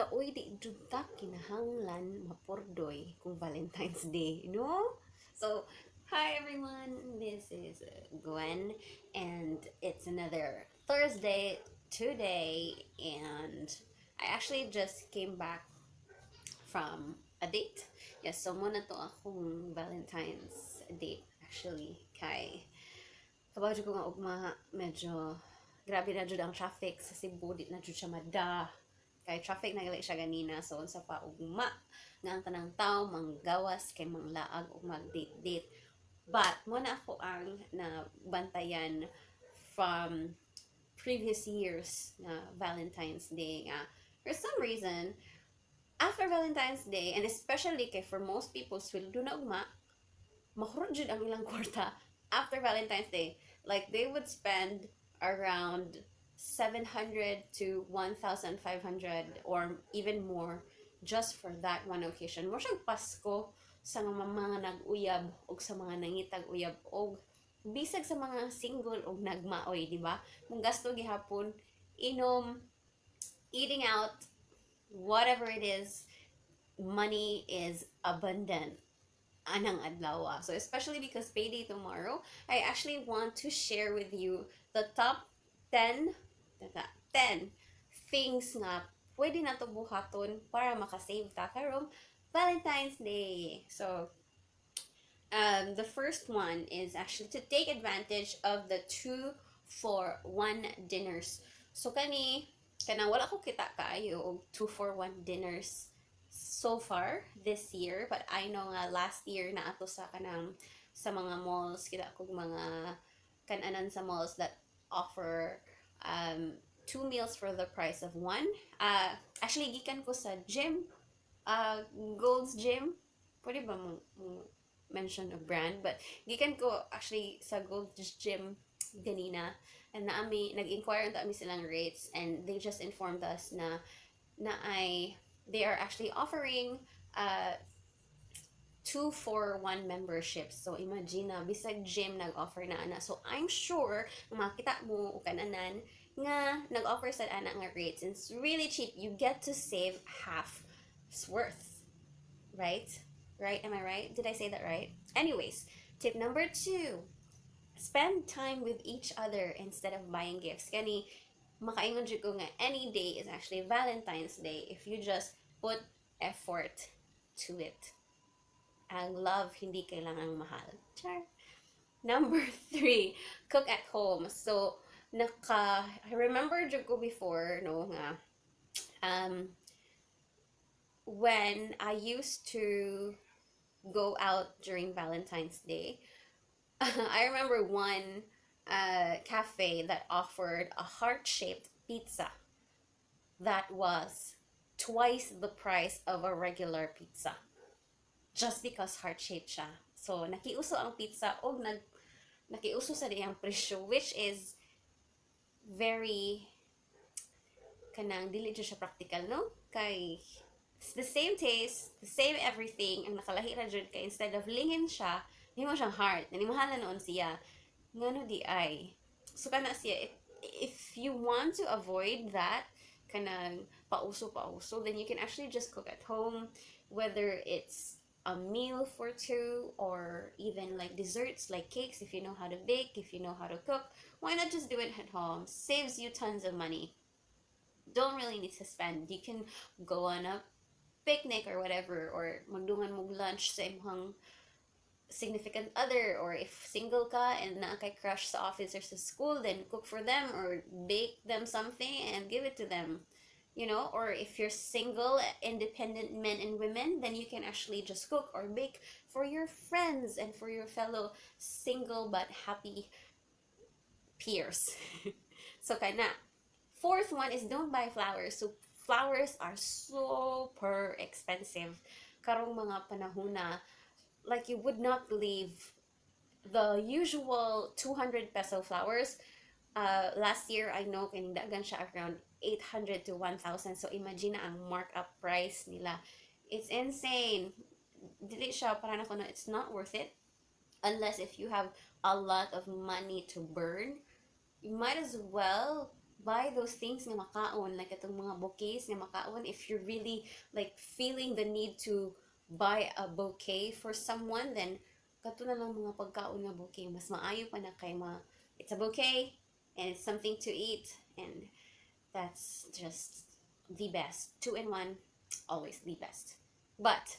Uy, di jud ta kinahanglan mapurdoy kung Valentine's Day, no? So, hi everyone, this is Gwen, and it's another Thursday today, and I actually just came back from a date. Yes, so mao na to akong Valentine's date actually, kay kabaw jud ko nga ugma medyo grabe na jud ang traffic sa Cebu, di na jud siya mada. Kay traffic na gali siya ganina, so unsa pa ugma nga ang tanang tao manggawas kay manglaag ug mag-date date. But mao na ako ang nabantayan from previous years na Valentine's Day nga for some reason after Valentine's Day, and especially kay for most people sweldo na ugma, mahurot jud ang ilang kwarta after Valentine's Day. Like, they would spend around 700 to 1,500 or even more just for that one occasion. Mura siyang Pasko sa mga nag-uyab og sa mga nangitag uyab og bisag sa mga single og nagmaoy, di ba? Mung gasto gihapon, inom, eating out, whatever it is, money is abundant anang adlaw. So especially because payday tomorrow, I actually want to share with you the top 10 10 things nga pwede nato buhaton para makasave ta karong Valentine's Day. So the first one is actually to take advantage of the 2 for 1 dinners. So kani kanang wala ko kita kaayo og 2 for 1 dinners so far this year, but I know nga last year naa to sa kanang sa mga malls, kita kog mga kananan sa malls that offer two meals for the price of one. Actually, gikan ko sa gym, Gold's Gym. Pwede ba mo mention a brand? But gikan ko actually sa Gold's Gym ganina and naami nag-inquire unta mi silang rates, and they just informed us na ay they are actually offering 2 for 1 memberships. So imagine na bisag gym nag-offer na ana. So I'm sure makita mo og kananan nga nag-offer sa ana nga rates. It's really cheap. You get to save half worth. Right? Right? Am I right? Did I say that right? Anyways, tip number two: spend time with each other instead of buying gifts. Kani, makaingon jud ko nga any day is actually Valentine's Day if you just put effort to it. Ang love, hindi kailangang mahal. Char. Number three, cook at home. So, I remember jud ko before, no, nga, when I used to go out during Valentine's Day, I remember one cafe that offered a heart-shaped pizza that was twice the price of a regular pizza just because heart-shaped siya. So, nakiuso ang pizza og nakiuso sa iyang presyo, which is very kanang dili jud siya practical, no? Kay it's the same taste, the same everything, ang nakalahi ra jud kay instead of lingin siya, nahimo siyang heart, nanimahala noon siya. Ngano diay? So kana siya, if you want to avoid that kanang pauso pauso, then you can actually just cook at home, whether it's a meal for two or even like desserts like cakes. If you know how to bake, if you know how to cook, why not just do it at home? Saves you tons of money. Don't really need to spend. You can go on a picnic or whatever, or magdungan mo lunch sa imong significant other, or if single ka and naa kay crush sa office or sa school, then cook for them or bake them something and give it to them. Or if you're single, independent men and women, then you can actually just cook or bake for your friends and for your fellow single but happy peers. So kana fourth one is don't buy flowers. So flowers are super expensive karong mga panahon na. Like, you would not believe the usual 200 peso flowers last year, I know kay dagan siya around 800 to 1,000. So imagine na ang markup price nila. It's insane. Dili siya para nako na it's not worth it unless if you have a lot of money to burn. You might as well Buy those things nga makaon, like atong mga bouquets nga makaon. If you're really like feeling the need to buy a bouquet for someone, then kato na lang mga pagkaon nga bouquet. Mas maayo pa na kay ma it's a bouquet and it's something to eat, and that's just the best. Two in one, always the best. But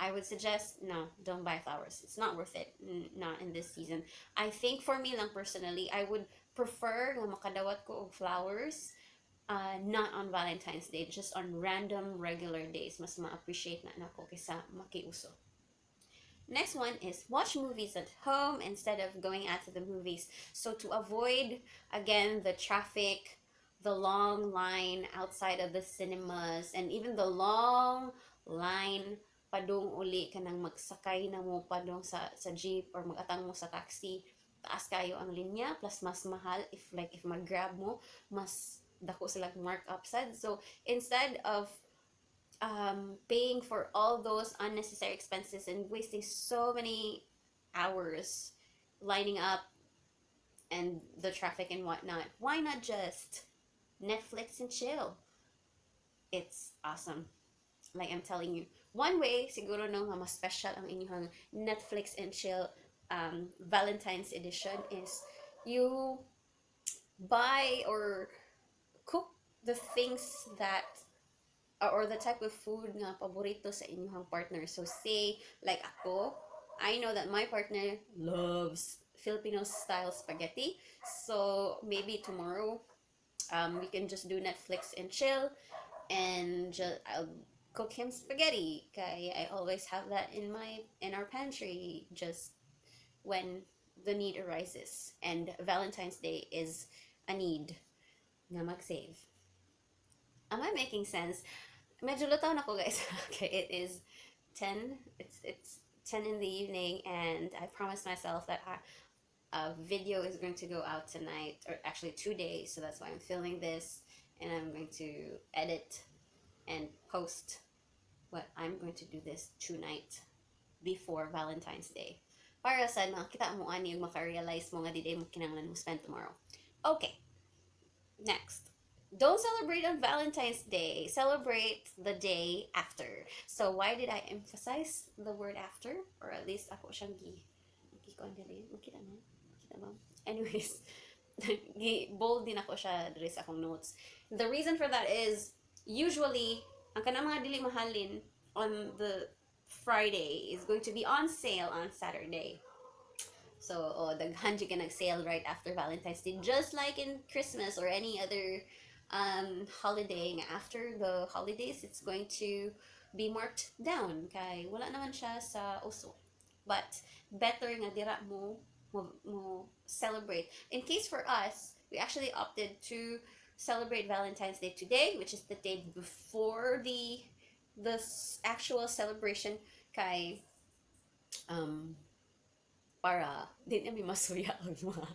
I would suggest, no, don't buy flowers. It's not worth it. Not in this season. I think for me lang personally, I would prefer nga makadawat ko og flowers not on Valentine's Day, just on random regular days. Mas ma-appreciate na nako kaysa makiuso. Next one is watch movies at home instead of going out to the movies. So to avoid again the traffic, the long line outside of the cinemas, and even the long line padung uli kanang magsakay na mo padung sa jeep or magatang mo sa taxi, taas kayo ang linya, plus mas mahal if like if mag-Grab mo, mas dako sila markup sad. So instead of paying for all those unnecessary expenses and wasting so many hours lining up and the traffic and whatnot, why not just Netflix and chill? It's awesome. Like I'm telling you, one way siguro no nga mas special ang inyong Netflix and chill Valentine's edition is you buy or cook the things that or the type of food nga paborito sa inyong partner. So say, like ako, I know that my partner loves Filipino style spaghetti. So maybe tomorrow we can just do Netflix and chill and just I'll cook him spaghetti. Kay I always have that in our pantry just when the need arises. And Valentine's Day is a need nga mag-save. Am I making sense? Medyo lutaw na ko, guys. Okay, it is 10. It's 10 in the evening and I promised myself that a video is going to go out tonight, or actually 2 days, so that's why I'm filming this and I'm going to edit and post what I'm going to do this tonight before Valentine's Day. Para sa makita mo ani ug maka-realize mo nga di mo kinahanglan mo spend tomorrow. Okay. Next. Don't celebrate on Valentine's Day. Celebrate the day after. So why did I emphasize the word "after"? Or at least ako siyang gi kuan dali. Makita na? Makita ba? Anyways, gi bold din ako siya diri sa akong notes. The reason for that is usually ang kanang mga dili mahalin on the Friday is going to be on sale on Saturday. So, oh, daghan jud ka nag-sale right after Valentine's Day. Just like in Christmas or any other holiday, nga after the holidays, it's going to be marked down. Kay wala naman siya sa uso. But better nga dira mo celebrate. In case for us, we actually opted to celebrate Valentine's Day today, which is the day before the actual celebration, kay para di na mi masuya og mga,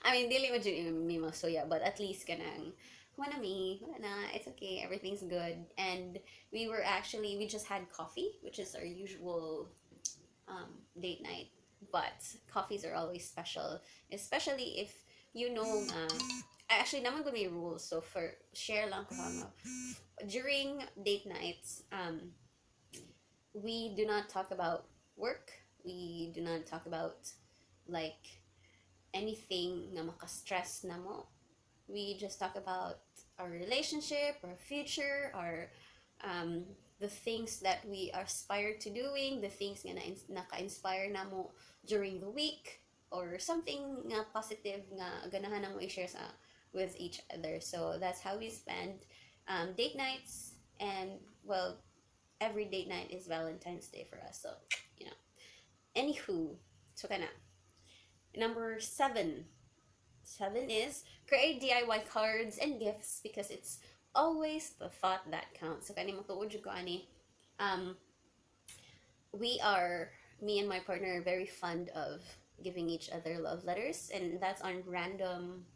I mean, dili man jud mi masuya, but at least kanang wala mi, wala na, it's okay, everything's good. And we were actually, we just had coffee, which is our usual date night, but coffees are always special, especially if you know nga actually naman ko may rules. So for share lang ko nga during date nights, we do not talk about work, we do not talk about like anything nga maka-stress namo. We just talk about our relationship, our future, our the things that we aspire to doing, the things nga na naka-inspire namo during the week, or something nga positive nga ganahan namo i-share sa with each other. So that's how we spend date nights, and well, every date night is Valentine's Day for us. So. Anywho, so kana. Number seven. Seven is create DIY cards and gifts because it's always the thought that counts. So kani matuod jud ko ani. We are me and my partner are very fond of giving each other love letters, and that's on random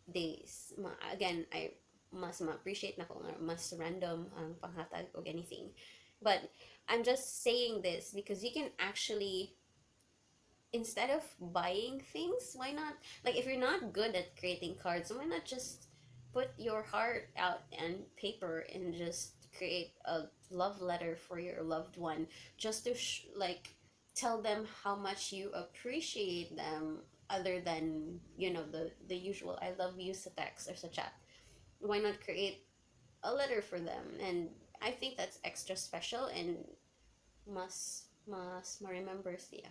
days. Again, I mas ma-appreciate nako nga mas random ang panghatag og anything. But I'm just saying this because you can actually, instead of buying things, why not, like, if you're not good at creating cards, why not just put Put your heart out on paper and just create a love letter for your loved one just to like tell them how much you appreciate them, other than the usual "I love you" sa text or sa chat. Why not create a letter for them? And I think that's extra special and mas ma-remember siya,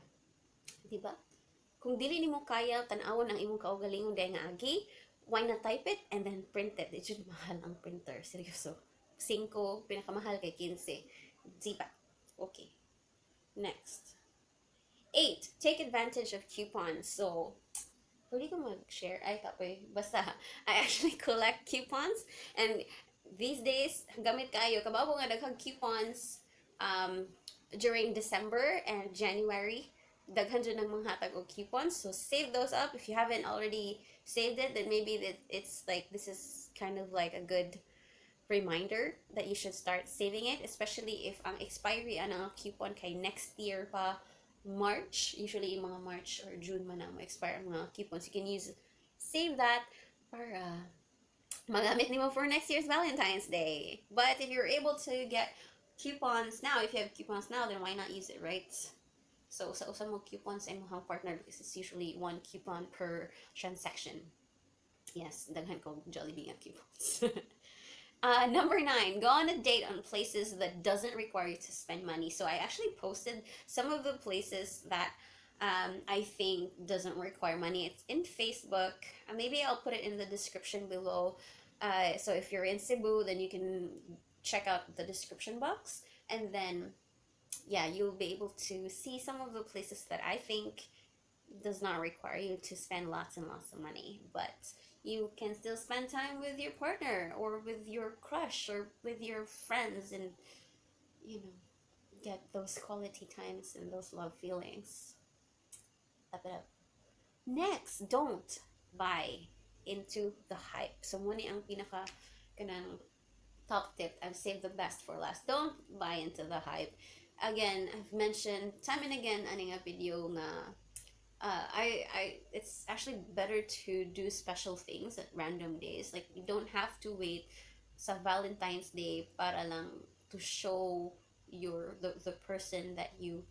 di ba? Kung dili nimo kaya tan-awon ang imong kaugalingon diay nga agi, why not type it and then print it? Di jud mahal ang printer, seryoso. 5, pinakamahal kay 15. Di ba? Okay. Next. 8, take advantage of coupons. So, pwede ko mag-share. Ay, kapoy. Basta, I actually collect coupons. And these days, gamit kaayo. Kabawo nga daghang coupons during December and January. Daghan jud ng mga hatag og coupons. So, save those up. If you haven't already saved it, then maybe that it's like, this is kind of like a good reminder that you should start saving it, especially if ang expiry ang coupon kay next year pa March. Usually, yung mga March or June man ang mo-expire ang mga coupons. You can use, save that para magamit nimo for next year's Valentine's Day. But if you're able to get coupons now, if you have coupons now, then why not use it, right? So, sa usa mo coupons sa imong partner because it's usually one coupon per transaction. Yes, daghan ko Jollibee nga coupons. Number 9, go on a date on places that doesn't require you to spend money. So I actually posted some of the places that I think doesn't require money. It's in Facebook. Maybe I'll put it in the description below. So if you're in Cebu, then you can check out the description box, and then, yeah, you'll be able to see some of the places that I think does not require you to spend lots and lots of money, but you can still spend time with your partner or with your crush or with your friends and get those quality times and those love feelings. Up it up. Next, don't buy into the hype. So mao ni ang pinaka kanang top tip. I've saved the best for last. Don't buy into the hype. Again, I've mentioned time and again ani nga video nga I it's actually better to do special things at random days. Like, you don't have to wait sa Valentine's Day para lang to show the person that you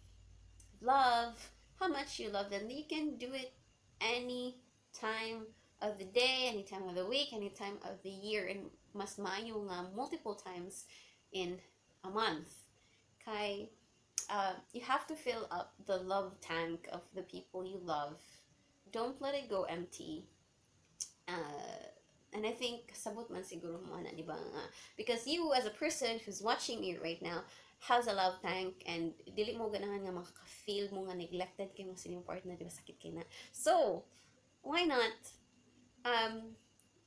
love how much you love them. You can do it any time of the day, any time of the week, any time of the year, and mas maayo nga multiple times in a month. Kay you have to fill up the love tank of the people you love. Don't let it go empty. And I think sabot man siguro mo na, di ba nga? Because you as a person who's watching me right now has a love tank and dili mo ganahan nga makaka-feel mo nga neglected kay mo sa inyong partner, di ba sakit kay na. So, why not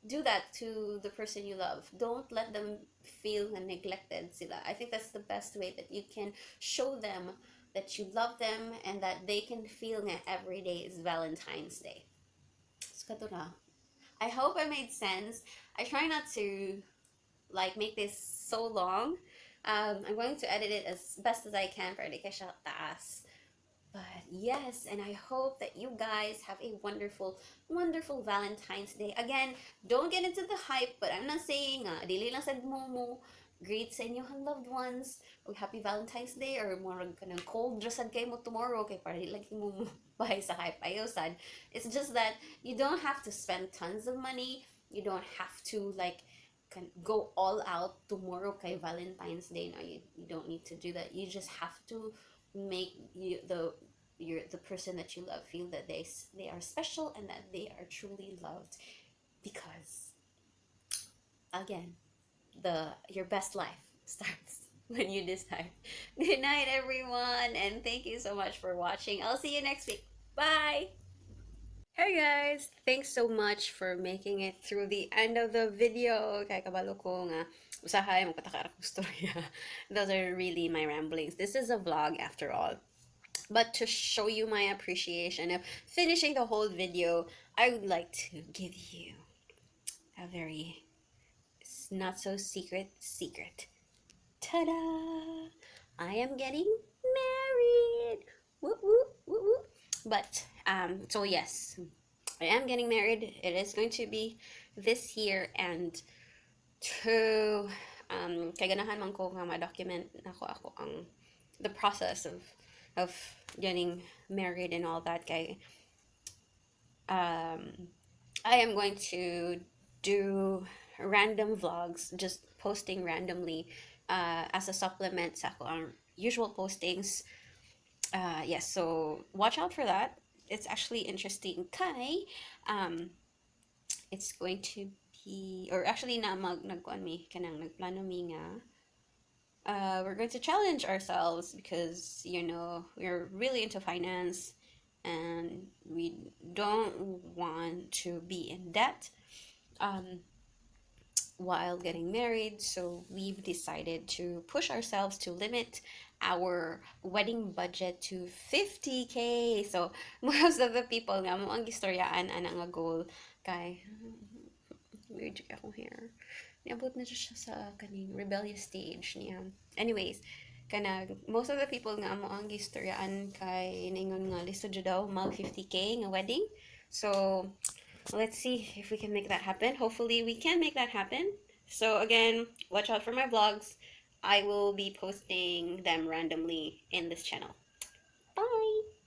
do that to the person you love? Don't let them feel na neglected sila. I think that's the best way that you can show them that you love them and that they can feel nga every day is Valentine's Day. So, kato na. I hope I made sense. I try not to like make this so long. I'm going to edit it as best as I can para di kaayo siya taas. But yes, and I hope that you guys have a wonderful, wonderful Valentine's Day. Again, don't get into the hype, but I'm not saying dili lang sad mo mo greet sa inyong loved ones og Happy Valentine's Day or murag kanang cold ra sad kay mo tomorrow kay para di lang mo mo buy sa hype. Ayaw sad. It's just that you don't have to spend tons of money. You don't have to like can go all out tomorrow kay Valentine's Day. No, you don't need to do that. You just have to make you the your the person that you love feel that they are special and that they are truly loved, because again, the your best life starts when you decide. Good night, everyone, and thank you so much for watching. I'll see you next week. Bye. Hey guys! Thanks so much for making it through the end of the video. Kay kabalo ko nga usahay magpataka ra kog storya. Those are really my ramblings. This is a vlog after all. But to show you my appreciation of finishing the whole video, I would like to give you a very not so secret secret. Ta-da! I am getting married! Woo woo woo woo! But so yes, I am getting married. It is going to be this year and to kay ganahan man ko nga ma-document nako ako ang the process of getting married and all that, kay I am going to do random vlogs, just posting randomly as a supplement sa ako ang usual postings. Yes, so watch out for that. It's actually interesting kay it's going to be, or actually na mag nagkuan mi kanang nagplano mi nga we're going to challenge ourselves because we're really into finance and we don't want to be in debt while getting married. So we've decided to push ourselves to limit our wedding budget to 50K. So most of the people nga amo ang gistoryaan ana nga goal kay weird jud akong hair. Niabot na siya sa kaning rebellious stage niya. Anyways, kanang most of the people nga amo ang gistoryaan kay ningon nga lisod jud daw mag 50K nga wedding. So let's see if we can make that happen. Hopefully we can make that happen. So again, watch out for my vlogs. I will be posting them randomly in this channel. Bye!